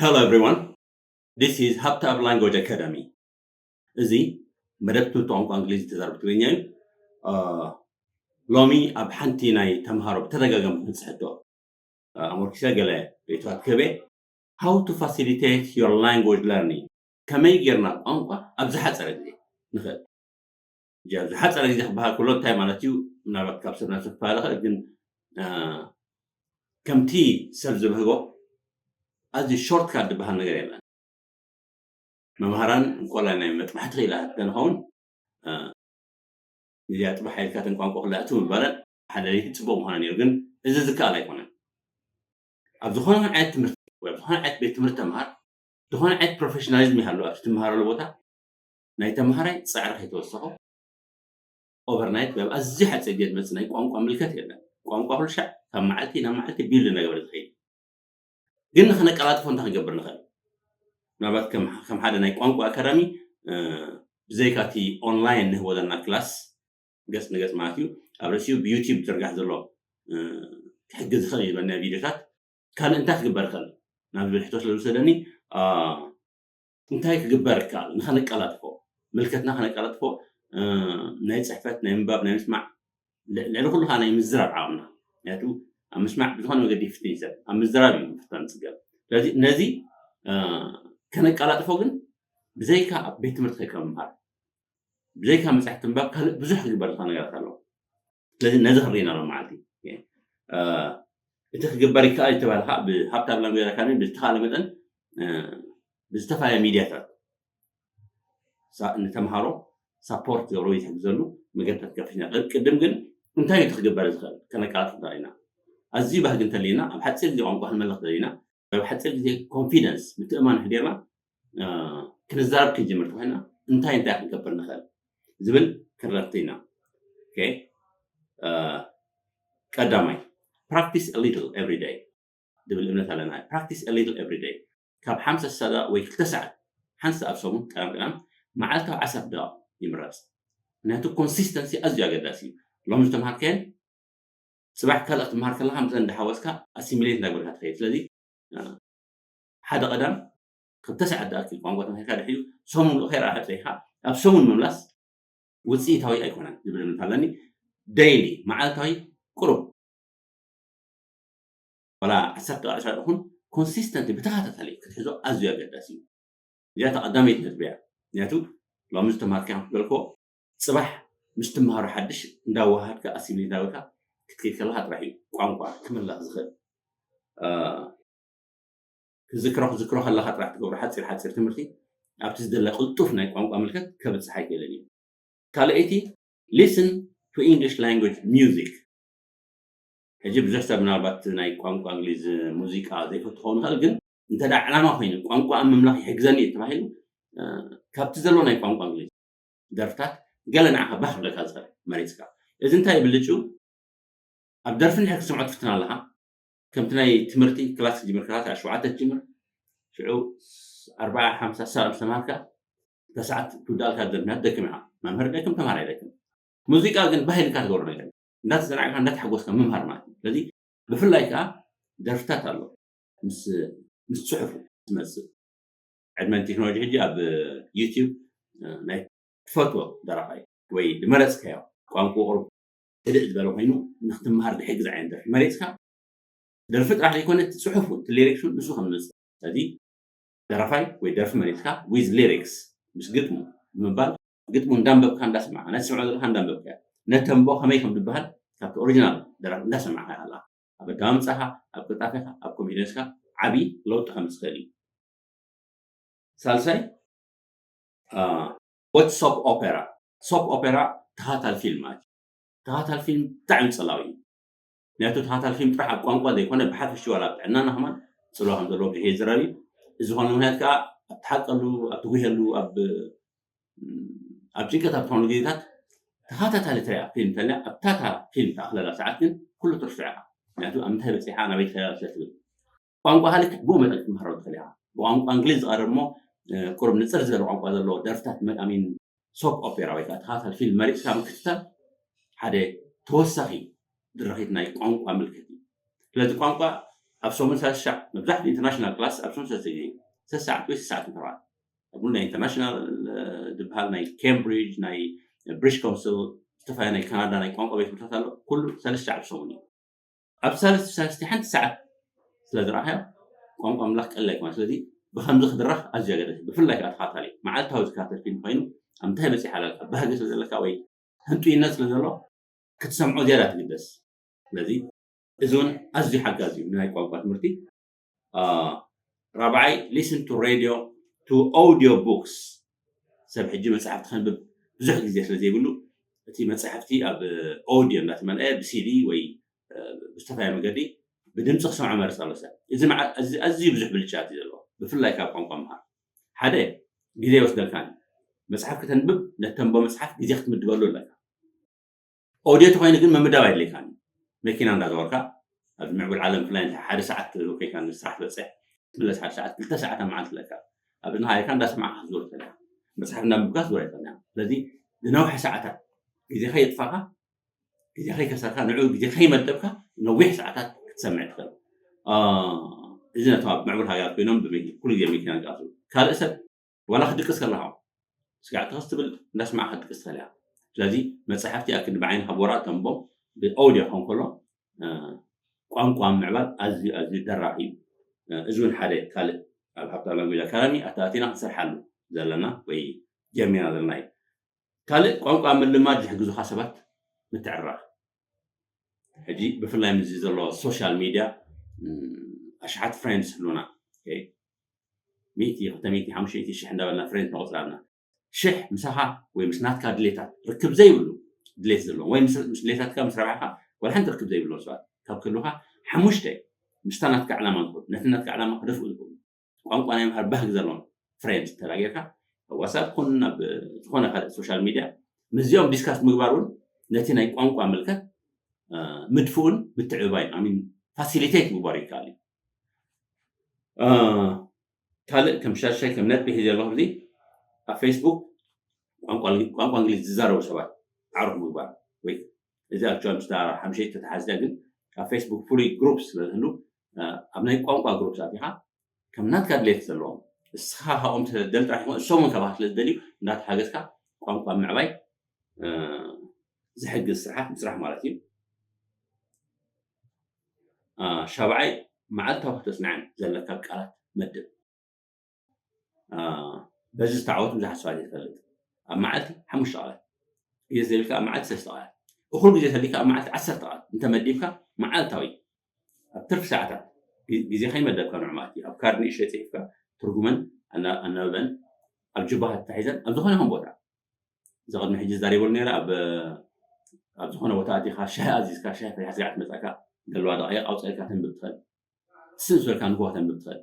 Hello everyone, this is ሃብታብ Language Academy። እዚ መደብ ትምህርቲ ቋንቋ እንግሊዝ ተዛረብ ትግርኛ እዩ። ሎሚ ኣብ ሓንቲ ናይ ተምሃሮ ብተደጋጋሚ ክንፅሕቶ ኣመርኪሰ ገለ ርእይቶታት ክህበ። How to facilitate your language learning፣ ከመይ ጌርና ቋንቋ ኣብ ዝሓፀረ ግዜ ንኽእል። ዝሓፀረ ግዜ ክበሃል ከሎ እንታይ ማለት እዩ? ምናልባት ካብ ሰብ ናብ ሰብ ክፈላለ ይኽእል፣ ግን ከምቲ ሰብ ዝበህጎ ኣዝዩ ሾርት ካት ዝበሃል ነገር የለን። መምሃራን እንኮላይ ናይ መጥባሕቲ ክኢላ ተንኸውን እዚኣ ጥባሕ ኢልካ ተን ቋንቋ ክላእቱ ምባለን ሓደ ለይቲ ፅቡቅ ምኾነ ነይሩ፣ ግን እዚ ዝከኣል ኣይኮነን። ኣብ ዝኾነ ዓይነት ትምህርቲ ወይ ኣብ ዝኾነ ዓይነት ቤት ትምህርቲ ተምሃር ዝኾነ ዓይነት ፕሮፌሽናሊዝም ይሃሉ ኣብቲ ትምሃረሉ ቦታ ናይ ተምሃራይ ፃዕሪ ከይተወሰኾ ኦቨርናይት ኣብ ኣዝዩ ሓፂር ግዜ ዝመፅእ ናይ ቋንቋ ምልከት የለን። ቋንቋ ኩሉ ሻዕ ካብ መዓልቲ ናብ መዓልቲ ቢልድ እናገበረ ዝኸይድ፣ ግን ንክነቀላጥፎ እንታይ ክንገብር ንኽእል? ምናልባት ከም ሓደ ናይ ቋንቋ ኣካዳሚ ብዘይካ እቲ ኦንላይን ንህቦ ዘለና ክላስ ገፅ ንገፅ ማለት እዩ፣ ኣብ ርእሲኡ ብዩቲብ ዝርጋሕ ዘሎ ክሕግዝ ዝኽእል እዩ ዝበልና ቪድዮታት ካልእ እንታይ ክግበር ይኽእል ናብ ዝብል ሕቶ ስለ ዝወሰደኒ እንታይ ክግበር ይከኣል ንኸነቀላጥፎ፣ ምልከትና ከነቀላጥፎ፣ ናይ ፅሕፈት፣ ናይ ምንባብ፣ ናይ ምስማዕ፣ ልዕሊ ኩሉ ከዓ ናይ ምዝራብ ዓቕምና። ምክንያቱ ኣብ ምስማዕ ብዝኾነ መገዲ ይፍትን እዩ ሰብ፣ ኣብ ምዝራብ እዩ ምፍታን ዝፅገም። ስለዚ ነዚ ከነቀላጥፎ ግን ብዘይካ ኣብ ቤት ትምህርቲ ከይካ ምምሃር፣ ብዘይካ መፅሕቲ ምንባብ ካልእ ብዙሕ ክግበር ዝኽእል ነገራት ኣሎ። ስለዚ ነዚ ክንርኢ ኢና ሎም መዓልቲ። እቲ ክግበር ይከኣል የተባለ ከዓ ብሃብታም ላንጉጅ ኣካዳሚ ብዝተኻለ መጠን ብዝተፈላለየ ሚድያታት ንተምሃሮ ሳፖርት ገብሮ ዝሕግዘሉ መገድታት ከፊትና። ቅድም ግን እንታይ እዩ ክግበር ዝኽእል ከነቃላጥፍ ኢና። ኣዝዩ ባህጊ እንተለና ኣብ ሓፂር ግዜ ቋንቋ ክንመልኽ ዘለና ኣብ ሓፂር ግዜ ኮንፊደንስ ምትእማን ሕዲርና ክንዛረብ ክንጅምር ተኮይና እንታይ እንታይ ክንገብር ንኽእል ዝብል ክንረክት ኢና። ቀዳማይ practice a little every day ዝብል እምነት ኣለና። Practice a little every day ካብ ሓምሳ ደቂቃ ወይ ክልተ ሰዓት ሓንቲ ኣብ ሰሙን ቀዳም ቀዳም መዓልታዊ ዓሰርተ ደቂቃ ይምረፅ። ምክንያቱ ኮንሲስተንሲ ኣዝዩ ኣገዳሲ እዩ። ሎሚ ዝተምሃርከየን ፅባሕ ካልእ ክትምሃር ከለካ ምፅን እንዳሓወስካ ኣሲሚሌት እንዳግበርካ ትኸይድ። ስለዚ ሓደ ቀዳም ክልተ ሰዓት ዝኣክል ቋንቋ ተማሂርካ ድሕሪኡ ሰሙን ከይረኣኻ ፀይኻ ኣብ ሰሙን ምምላስ ውፅኢታዊ ኣይኮነን ዝብል እምነት ኣለኒ። ደይሊ መዓልታዊ ቁሩብ ዋላ ዓሰርተ ዕስራ ደኹን ኮንሲስተንት ብተኸታታሊ ክትሕዞ ኣዝዩ ኣገዳሲ እዩ። እዚኣ ተቐዳመይቲ ነጥቢ እያ። ምክንያቱ ሎሚ ዝተምሃርካ ክበልኮ ፅባሕ ምስ ትምሃሮ ሓድሽ እንዳወሃድካ ኣሲሚሌት እንዳበልካ ክትከይድ ከለካ ጥራሕ እዩ ቋንቋ ክምለኽ ዝኽእል። ክዝክሮ ክዝክሮ ከለካ ጥራሕ ትገብሮ ሓፂር ሓፂር ትምህርቲ ኣብቲ ዝደለ ቅልጡፍ ናይ ቋንቋ ምልከት ከብፅሕ ኣይክእልን እዩ። ካልኣይቲ listen to English language music። ሕጂ ብዙሕ ሰብ ምናልባት ናይ ቋንቋ እንግሊዝ ሙዚቃ ዘይፈቱ ክኸውን ይኽእል፣ ግን እንተ ዕላማ ኮይኑ ቋንቋ ኣብ ምምላኽ ይሕግዘኒ እዩ ተባሂሉ ካብቲ ዘሎ ናይ ቋንቋ እንግሊዝ ደርፍታት ገለ ንዓኻ ባህ ክብለካ ዝኽእል መሪፅካ። እዚ እንታይ ብልጩ ኣብ ደርፊ እንድሕር ክትሰምዖ ትፍትን ኣለኻ ከምቲ ናይ ትምህርቲ ክላስ ክጅምር ከላ ሸውዓተ ትጅምር ሽዑ ኣርባዓ ሓምሳ ሳብ ዝተምሃርካ ተሰዓት ትውዳእልካ ደርፊ ትደክም ኢኻ። መምህር ደክም ተምሃራይ ደክም። ሙዚቃ ግን ባህልካ ትገብሮ ነገር እንዳተዘናዕካ እንዳተሓጎስካ ምምሃር ማለት እዩ። ስለዚ ብፍላይ ከዓ ደርፍታት ኣሎ ምስ ምስ ፅሑፉ ዝመፅእ ዕድመን ቴክኖሎጂ ሕጂ ኣብ ዩቲዩብ ናይ ትፈትዎ ደራፋይ ወይ ዝመረፅካዮ ቋንቋ ቁሩብ ህድእ ዝበለ ኮይኑ ንክትምሃር ዝሕግዝ ዓይነት ደርፊ መሪፅካ ደርፊ ጥራሕ ዘይኮነ እቲ ፅሑፍ እውን እቲ ሊሪክስ እውን ንሱ ከም ዝመፅእ ስለዚ ደራፋይ ወይ ደርፊ መሪፅካ ዊዝ ሊሪክስ ምስ ግጥሙ ብምባል ግጥሙ እንዳንበብካ እንዳሰማዕካ ነቲ ትሰምዖ ዘለካ እንዳንበብካ ነተንቦ ከመይ ከም ዝበሃል ካብቲ ኦሪጂናል ደራፊ እንዳሰማዕካ ኣለካ ኣብ ኣዳምፃኻ ኣብ ቅልጣፌኻ ኣብ ኮንፊደንስካ ዓብዪ ለውጢ ከምፅእ ይኽእል እዩ። ሳልሳይ ወት ሶፕ ኦፔራ። ሶፕ ኦፔራ ተኻታል ፊልም ማለት እዩ። ተኻታል ፊልም ብጣዕሚ ፀላዊ እዩ። ምክንያቱ ተኻታል ፊልም ጥራሕ ኣብ ቋንቋ ዘይኮነ ብሓፈሽ ዋላ ኣብ ጥዕናና ከማን ፅልዋ ከም ዘለዎ ብዙሕ ይዝረብ እዩ። እዚ ዝኾነ ምክንያት ከዓ ኣብ ትሓቀሉ ኣብ ትጉሄሉ ኣብ ኣብ ጭንቀት ኣብ ትኾኑ ግዜታት ተኻታታሊ ትሪኣ ፊልም እንተልያ ኣብታታ ፊልም ተኣኽለላ ሰዓት ግን ኩሉ ትርስዖ ኢኻ። ምክንያቱ ኣብ ምንታይ በፂሓ ናበይ ትኸዳ ስለ ትብል ቋንቋኻ ልክዕ ብኡ መጠን ክትምሃሮ ትኽእል ኢኻ። ብቋንቋ እንግሊዝ ዝቐርብ እሞ ቁሩብ ንፅር ዝበለ ቋንቋ ዘለዎ ደርፍታት መቃሚን ሶፕ ኦፔራ ወይ ከዓ ተኸታታሊ ፊልም መሪፅካ ምክትታል ሓደ ተወሳኺ ድርኺት ናይ ቋንቋ ምልክት እዩ። ስለዚ ቋንቋ ኣብ ሰሙን ሰለስተ ሳዕ፣ መብዛሕትኡ ኢንተርናሽናል ክላስ ኣብ ሰሙን ሰለስተ ግዜ፣ ሰለስተ ሰዓት ወይ ሰዓት ንተባዕ። ኣብ ናይ ኢንተርናሽናል ዝበሃል ናይ ኬምብሪጅ፣ ናይ ብሪቲሽ ካውንስል፣ ዝተፋየ ናይ ካናዳ ናይ ቋንቋ ቤት ትምህርታት ኣሎ። ኩሉ ሰለስተ ሰዓት ሰሙን እዩ። ኣብ ሳልስቲ ሳልስቲ ሓንቲ ሰዓት ስለ ዝረኣኻዮ ቋንቋ ምላኽ ቀለል ኣይኮነ። ስለዚ ብከምዚ ክድረኽ ኣዝዩ ኣገዳሲ፣ ብፍላይ ከዓ ተኻታሊ መዓልታዊ ዝካተል ፊልም ኮይኑ ኣብ እንታይ በፂሕ ኣለካ ባህጊ ስለ ዘለካ ወይ ህንጡይነት ስለ ዘሎ ክትሰምዖ ዝያዳ ትግደስ። ስለዚ እዚ እውን ኣዝዩ ሓጋዚ እዩ ናይ ቋንቋ ትምህርቲ። ራብዓይ listen to radio to audio books። ሰብ ሕጂ መፅሓፍቲ ከንብብ ብዙሕ ግዜ ስለ ዘይብሉ እቲ መፅሓፍቲ ኣብ ኦዲዮ እንዳተመልአ ብሲዲ ወይ ብዝተፈላለየ መገዲ ብድምፂ ክሰምዖ መርፅ ኣሎ ሰብ። እዚ ኣዝዩ ብዙሕ ብልጫት እዩ ዘለዎ፣ ብፍላይ ካብ ቋንቋ ምሃር። ሓደ ግዜ ይወስደልካ፣ መፅሓፍ ከተንብብ ነተንቦ መፅሓፍ ግዜ ክትምድበሉ ኣለካ። ኦድዮ ተኮይኑ ግን ምምዳብ ኣይድለካን። መኪና እንዳዘወርካ ኣብ ምዕቡል ዓለም ብፍላይ ሓደ ሰዓት ኮይካ ንስራሕ ትበፅሕ፣ ትምለስ ሓደ ሰዓት ክልተ ሰዓት ኣብ መዓልቲ ኣለካ። ኣብ እዝንኻ ጌርካ እንዳሰማዕካ ክትዞር ትኽእል ኢኻ። መፅሓፍ እንዳንብብካ ክትዞር ኣይትኽእል ኢኻ። ስለዚ ዝነውሐ ሰዓታት ግዜኻ የጥፋኻ፣ ግዜ ከይከሰርካ ንዑ ግዜ ከይመደብካ ነዊሕ ሰዓታት ክትሰምዕ ትኽእል። እዚ ነቶም ኣብ ምዕቡል ሃገራት ኮይኖም ኩሉ ግዜ መኪና ዝቃሱ ካልእ ሰብ ዋላ ክድቅስ ከለኻ ስጋዕ ተኸስ ትብል እንዳስማዕካ ክትድቅስ ትኽእል እያ። ስለዚ መፅሓፍቲ ኣክንዲ ብዓይንኻ ቦራ ተንቦ ብኦድዮ ክኸውን ከሎ ቋንቋ ምዕባል ኣዝዩ ኣዝዩ ደራኺ እዩ። እዚ እውን ሓደ ካልእ ኣብ ሃብታ ላንጉጅ ኣካዳሚ ኣተኣቲና ክንሰርሓሉ ዘለና ወይ ጀሚርና ዘለና እዩ። ካልእ ቋንቋ ምልማድ ዝሕግዙኻ ሰባት ምትዕርራኽ። ሕጂ ብፍላይ ምስዚ ዘሎ ሶሻል ሚድያ ኣሽሓት ፍሬንድስ ህሉና ሚእቲ ክልተ ሚእቲ ሓሙሽተ ሚእቲ ሽሕ እንዳበልና ፍሬንድ ነቑፅር ኣለና። ሽሕ ምሳኻ ወይ ምስ ናትካ ድሌታት ርክብ ዘይብሉ ድሌት ዘለዎም ወይ ምስ ድሌታትካ ምስ ረብሓኻ ዋላ ሓንቲ ርክብ ዘይብሎም ሰባት ካብ ክህሉኻ ሓሙሽተ ምስታ ናትካ ዕላማ ዝኸዱ ነቲ ናትካ ዕላማ ክደፍኡ ዝኽእሉ ቋንቋ ናይ ምሃር ባህጊ ዘለዎም ፍሬንድ ተዳጌርካ ዋትሳፕ ኮን ናብ ዝኾነ ካልእ ሶሻል ሚድያ ምስዚኦም ዲስካስ ምግባር እውን ነቲ ናይ ቋንቋ ምልከት ምድፍኡን ምትዕብባይን ሚን ፋሲሊቴት ምግባር ይከኣል እዩ። ካልእ ከም ሻሻይ ከም ነጥቢ ሒዘ ኣለኹ እዚ ኣብ ፌስቡክ ቋንቋ እንግሊዝ ዝዛረቡ ሰባት ዓሩፍ ምግባር ወይ እዚ ኣብ ቻምስ ዳራ ሓምሸይ ተተሓዝያ ግን ኣብ ፌስቡክ ፍሉይ ግሩፕ ስለዝህሉ ኣብ ናይ ቋንቋ ግሩፕ ኣቲኻ ከም ናትካ ድሌት ዘለዎም እስኻ ካብኦም ትደል ጥራሕ ይኾን እሶም እውን ካባኻ ስለ ዝደልዩ እንዳተሓገዝካ ቋንቋ ምዕባይ ዝሕግዝ ስራሓት ምስራሕ ማለት እዩ። ሻብዓይ መዓልታዊ ክተፅንዐን ዘለካ ቃላት መድብ። በዚ ዝተዓወቱ ብዙሓት ሰባት እየ ዝፈልጥ። ኣብ መዓልቲ ሓሙሽተ ቃላት ግዜ ተደሊካ ኣብ መዓልቲ ሰለስተ ቃላት እኹል ግዜ ተደሊካ ኣብ መዓልቲ ዓሰርተ ቃላት እንተመዲብካ መዓልታዊ ኣብ ትርፊ ሰዓታት ግዜ ከይመደብካ ንዑ ማለት እዩ ኣብ ካርድ ንእሽተይ ፅሒፍካ ትርጉመን ኣናብበን ኣብ ጅባኻ ተታሒዘን ኣብ ዝኾነ ይኹን ቦታ እዚ ቅድሚ ሕጂ ዝዛሪበሉ ነረ ኣብ ኣብ ዝኾነ ቦታ ኣቲኻ ሻሂ ኣዚዝካ ሻሂ ፈሪሓ ስጋዕ ትመፃካ ዘለዋ ደቂቕ ኣውፅእልካ ተንብብ ትኽእል ስን ዝበልካ ንግሆ ተንብብ ትኽእል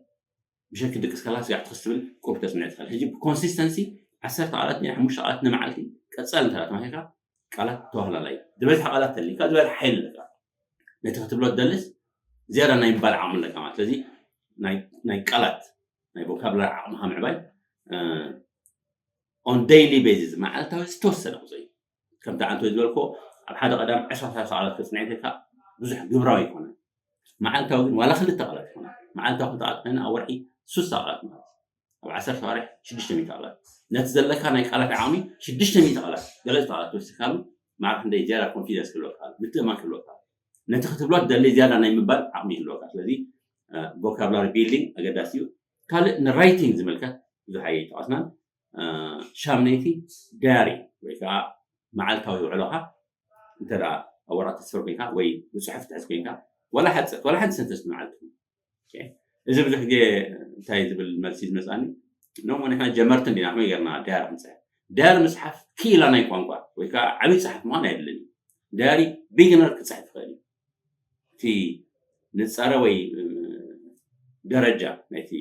ብሸክ ድቅስ ከላ ስጋዕ ትኽስ ትብል ቁርብ ተፅንዕ ትኽእል ሕጂ ብኮንሲስተንሲ ዓሰርተ ቃላት ናይ ሓሙሽተ ቃላት ንመዓልቲ ቀፃል እንተ ተማሂርካ ቃላት ተዋህላላይ ዝበዝሐ ቃላት ተሊካ ዝበዝሐ ሓይሊ ኣለካ ነቲ ክትብሎ ትደልስ ዝያዳ ናይ ምባል ዓቕሚ ኣለካ ማለት ስለዚ ናይ ቃላት ናይ ቮካብላሪ ዓቕምኻ ምዕባይ on daily basis መዓልታዊ ዝተወሰነ ቁፅሪ ከምቲ ዓንቶ ዝበልኮ ኣብ ሓደ ቀዳም ዕስራ ሰላሳ ቃላት ክፅንዕ ከልካ ብዙሕ ግብራዊ ይኮነ መዓልታዊ ግን ዋላ ክልተ ቃላት ይኮነ መዓልታዊ ክልተ ቃላት ኮይነ ኣብ ወርሒ ሱሳ ቃላት ማለት ኣብ ዓሰርተ ዋርሕ ሽዱሽተ ሚእቲ ቃላት ነቲ ዘለካ ናይ ቃላት ዓቕሚ ሽዱሽተ ሚእቲ ቃላት ገለፅ ቃላት ተወሲካሉ ማዕረ ክንደይ ዝያዳ ኮንፊደንስ ክህልወካ ምትእማን ክህልወካ ነቲ ክትብሎ ደሊ ዝያዳ ናይ ምባል ዓቕሚ ይህልወካ ስለዚ ቮካብላሪ ቢልዲንግ ኣገዳሲ እዩ ካልእ ንራይቲንግ ዝምልከት ብዙሕ ኣይጠቐስናን ሻምነይቲ ዳያሪ ወይ ከዓ መዓልታዊ ውዕሎኻ እንተ ኣብ ወረቐት ትስፍር ኮይንካ ወይ ብፅሑፍ ትሕዝ ኮይንካ ዋላ ሓፂር ዋላ ሓንቲ ሰንተንስ መዓልቲ እዚ ብዙሕ ግዜ እንታይ ዝብል መልሲ ዝመፅኣኒ ኖሞ ንሕና ጀመርቲ እንዲና ከመይ ገርና ዳያሪ ክንፅሕፍ ዳያሪ ምፅሓፍ ክኢላ ናይ ቋንቋ ወይ ከዓ ዓብይ ፀሓፍ ምኳን ኣይድልን እዩ ዳያሪ ቢግነር ክፅሕፍ ይኽእል እዩ እቲ ንፃረ ወይ ደረጃ ናይቲ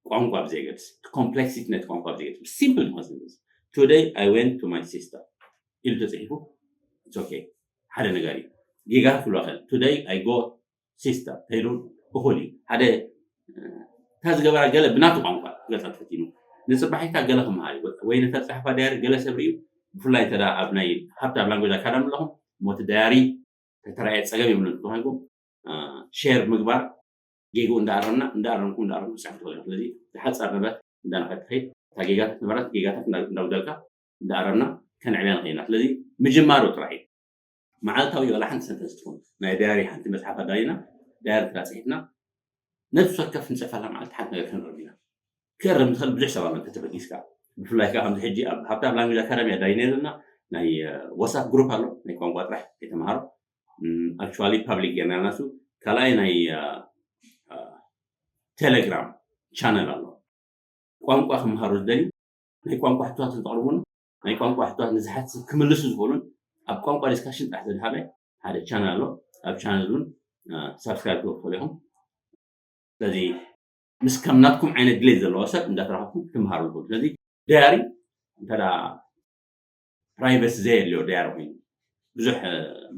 ቋንቋ ብዘየገድስ ኮምፕሌክሲቲ ናይቲ ቋንቋ ብዘየገድስ ሲምፕል ዝመስል today I went to my sister ኢሉ ተፅሒፉ okay ሓደ ነገር እዩ ጌጋ ክብሎ ክእል today I go sister ተይሉ እኹል እዩ ሓደ እታ ዝገበራ ገለ ብናቱ ቋንቋ ክገልፃ ተፈቲኑ ንፅባሒታ ገለ ክመሃር እዩ ወይ ነታ ዝፅሓፋ ዳያሪ ገለ ሰብ ርዩ ብፍላይ እንተ ኣብ ናይ ሃብታም ላንጎጅ ኣካዳሚ ኣለኹም ሞቲ ዳያሪ ተተራየ ፀገም የብሉን ተባሂልኩም ሼር ምግባር ጌግኡ እንዳኣረምና እንዳኣረምኩም እንዳኣረምኩም ክፅሕፍ ትኽእል ኢኹም። ስለዚ ዝሓፀር ንብረት እንዳነኸት ትኸይድ እታ ጌጋታት ነበራት ጌጋታት እንዳጉደልካ እንዳኣረምና ከነዕብያ ንኽእል ኢና። ስለዚ ምጅማሩ ጥራሕ እዩ። መዓልታዊ ዋላ ሓንቲ ሰንተንስ ትኹን ናይ ዳያሪ ሓንቲ መፅሓፍ ኣዳሊና ዳያሪ ትራ ፅሒፍና ነብሲ ወከፍ ንፅሕፈላ መዓልቲ ሓንቲ ነገር ክንርም ኢና። ክእርም ትኽእል ብዙሕ ሰባት መን ተተበጊስካ ብፍላይ ከዓ ከምዚ ሕጂ ኣብ ሃብታብ ላንጉጅ ኣካዳሚ ኣዳሊና ዘለና ናይ ወሳፕ ግሩፕ ኣሎ ናይ ቋንቋ ጥራሕ የተምሃሮ ኣክቹዋሊ ፓብሊክ ጌርና ናሱ ካልኣይ ናይ ቴሌግራም ቻነል ኣሎ። ቋንቋ ክምሃሩ ዝደልዩ ናይ ቋንቋ ሕቶታት ዘቕርቡን ናይ ቋንቋ ሕቶታት ንዝሓት ክምልሱ ዝኽእሉን ኣብ ቋንቋ ዲስካሽን ጥራሕ ዘድሃበ ሓደ ቻነል ኣሎ። ኣብ ቻነል እውን ሳብስክራይብ ክኽእሉ ኢኹም። ስለዚ ምስ ከም ናትኩም ዓይነት ድሌት ዘለዎ ሰብ እንዳተረኸብኩም ክትምሃሩ ይኽእሉ። ስለዚ ዳያሪ እንተ ፕራይቨሲ ዘየድልዮ ዳያሪ ኮይኑ ብዙሕ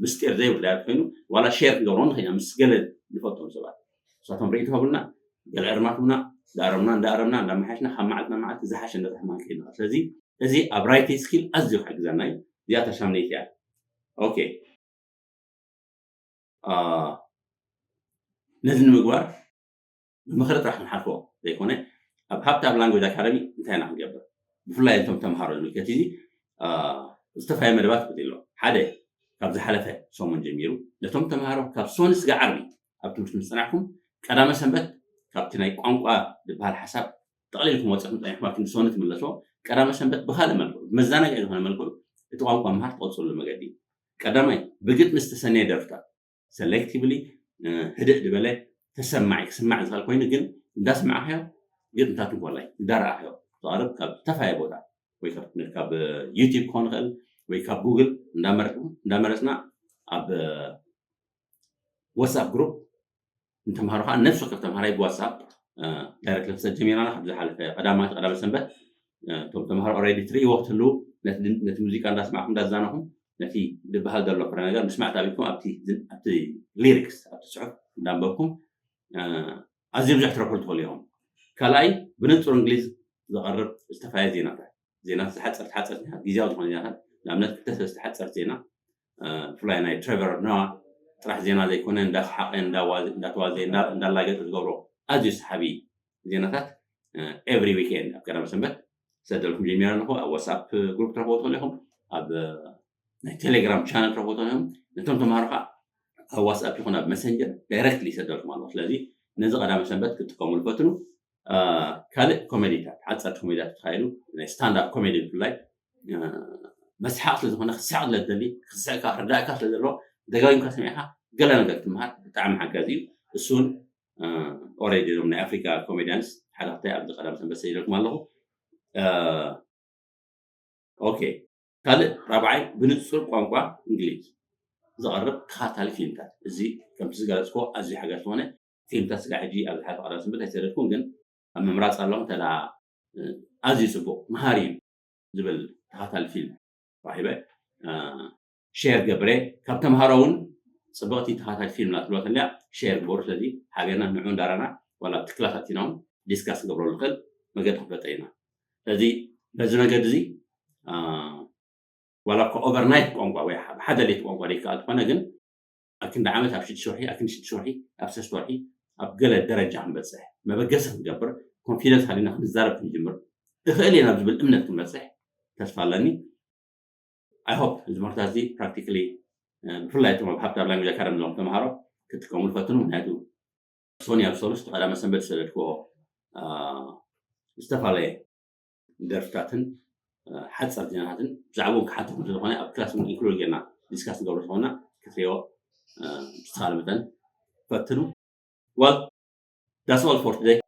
ምስጢር ዘይብሉ ዳያሪ ኮይኑ ዋላ ሼር ክንገብሮ ንኽእል ምስ ገለ ዝፈልጦም ሰባት ንሳቶም ርእይቶ ሀቡና ገለ እርማት ቡና እንዳኣረምና እንዳኣረምና እንዳመሓሽና ካብ መዓልትና መዓልቲ ዝሓሸ እንዳተሕማን ከይድና ስለዚ እዚ ኣብ ራይቲንግ ስኪል ኣዝዩ ክሕግዘና እዩ። እዚኣ ተሻምነይቲ እያ። ኦኬ ነዚ ንምግባር ብምኽሪ ጥራሕ ክንሓልፎ ዘይኮነ ኣብ ሃብታብ ላንጉጅ ኣካደሚ እንታይ ኢና ክንገብር ብፍላይ እቶም ተምሃሮ ዝምልከት እዚ ዝተፋየ መደባት ክብል ኣሎ ሓደ ካብ ዝሓለፈ ሰሙን ጀሚሩ ነቶም ተምሃሮ ካብ ሶኒ ስጋ ዓርቢ ኣብ ትምህርቲ ምስ ፀናሕኩም ቀዳመ ሰንበት ካብቲ ናይ ቋንቋ ዝበሃል ሓሳብ ጠቕሊልኩም ወፂኹም ፀኒሕኩም ኣብቲ ሶኒ ትምለስዎ ቀዳመ ሰንበት ብካልእ መልክዑ መዘናግዒ ዝኾነ መልክዑ እቲ ቋንቋ ምሃር ትቐፅሉ መገዲ ቀዳማይ ብግጥሚ ዝተሰነየ ደርፍታት ሰሌክቲቭሊ ህድእ ዝበለ ተሰማዒ ክስማዕ ዝኽእል ኮይኑ ግን እንዳስማዕካዮ ግጥምታት እንኮላይ እንዳረኣካዮ ተቐርብ ካብ ዝተፋየ ቦታ ወይ ካብ ዩቲብ ክኾን ይኽእል ወይ ካብ ጉግል እንዳመረፅና ኣብ ዋትሳፕ ግሩፕ ንተምሃሮ ከዓ ነፍሲ ወከፍ ተምሃራይ ብዋትሳፕ ዳይሬክት ለክሰት ጀሚራና ካብ ዝሓለፈ ቀዳማት ቀዳመ ሰንበት እቶም ተምሃሮ ኦሬዲ ትርእይዎ ክትህልው ነቲ ሙዚቃ እንዳስማዕኩም እንዳዛነኹም ነቲ ዝበሃል ዘሎ ፍረ ነገር ምስማዕ ታቢኩም ኣብቲ ሊሪክስ ኣብቲ ፅሑፍ እንዳንበብኩም ኣዝዩ ብዙሕ ትረክቡ ትኽእሉ ኢኹም። ካልኣይ ብንፁር እንግሊዝ ዝቐርብ ዝተፋየ ዜናታት ዜና ዝሓፀር ሓፀር ዜና ግዜያዊ ዝኾነ ዜናታት ንኣብነት ክልተ ሰለስተ ሓፀር ዜና ብፍላይ ናይ ትሬቨር ኖዋ ጥራሕ ዜና ዘይኮነ እንዳሰሓቀ እንዳተዋዘ እንዳላገጠ ዝገብሮ ኣዝዩ ሰሓቢ ዜናታት ኤቭሪ ዊኬንድ ኣብ ቀዳመ ሰንበት ሰደልኩም ጀሚረ ኣለኹ ኣብ ዋትሳፕ ግሩፕ ትረኽቦ ትኽእሉ ኢኹም ኣብ ናይ ቴሌግራም ቻነል ትረኽቦ ትኽእሉ ኢኹም ነቶም ተምሃሮ ከዓ ኣብ ዋትሳፕ ይኹን ኣብ መሰንጀር ዳይረክትሊ ይሰደልኩም ኣለኹ ስለዚ ነዚ ቀዳመ ሰንበት ክትጥቀሙሉ ፈትኑ ካልእ ኮሜዲታት ሓፀርቲ ኮሜዲታት ተኻይሉ ናይ ስታንዳፕ ኮሜዲ ብፍላይ መስሓቅ ስለዝኾነ ክስሕቅ ስለዝደሊ ክስሕካ ክርዳእካ ስለዘለዎ ደጋጊምካ ሰሚዕካ ገለ ነገር ትምሃር ብጣዕሚ ሓጋዚ እዩ እሱን ኦሬዲ ዞም ናይ ኣፍሪካ ኮሜዲያንስ ሓደ ክልተ ኣብዚ ቀዳም ሰንበት ሰዲደልኩም ኣለኹ ኦኬ ካልእ ራብዓይ ብንፁር ቋንቋ እንግሊዝ ዝቐርብ ተኻታሊ ፊልምታት እዚ ከምቲ ዝገለፅኮ ኣዝዩ ሓጋዚ ዝኾነ ፊልምታት ስጋ ሕጂ ኣብ ዝሓለፈ ቀዳም ሰንበት ኣይሰደድኩም ግን ኣብ ምምራፅ ኣለኹ እንተ ኣዝዩ ፅቡቅ መሃሪ እዩ ዝብል ተኻታሊ ፊልም ረኪበ ሼር ገብረ ካብ ተምሃሮ እውን ፅብቕቲ ተኻታሊ ፊልም ናትብሎ ተልያ ሼር ግበሩ ስለዚ ሓቢርና ንዑ እንዳራና ዋላ ኣብቲ ክላስ ኣቲና እውን ዲስካስ ንገብረሉ ንኽእል መገዲ ክንፈጥር ኢና ስለዚ በዚ መገዲ እዚ ዋላ እኳ ኦቨርናይት ቋንቋ ወይ ሓደ ሌት ቋንቋ ዘይከኣል ዝኾነ ግን ኣብ ክንዲ ዓመት ኣብ ሽዱሽተ ወርሒ ኣብ ክንዲ ሽዱሽተ ወርሒ ኣብ ሰለስተ ወርሒ ኣብ ገለ ደረጃ ክንበፅሕ መበገሲ ክንገብር ኮንፊደንስ ሃሊና ክንዛረብ ክንጅምር እኽእል እየ ናብ ዝብል እምነት ክንበፅሕ ተስፋ ኣለኒ I hope እዚ ትምህርታት እዚ practically ብፍላይ እቶም ኣብ ሃብታብ ላንጉጅ ኣካዳሚ ዘለኹም ተምሃሮ ክትጥቀሙሉ ፈትኑ ምክንያቱ ሶኒ ኣብ ሰሉስ ቀዳመ ሰንበት ዝሰደድክዎ ዝተፈላለየ ደርፍታትን ሓፀር ዜናታትን ብዛዕባኡ ክሓተኩም ስለዝኾነ ኣብ ክላስ እውን ኢንክሉድ ጌርና ዲስካስ ንገብሮ ዝኾንና ክትሪኦ ብዝተኻለ መጠን ፈትኑ well that's all for today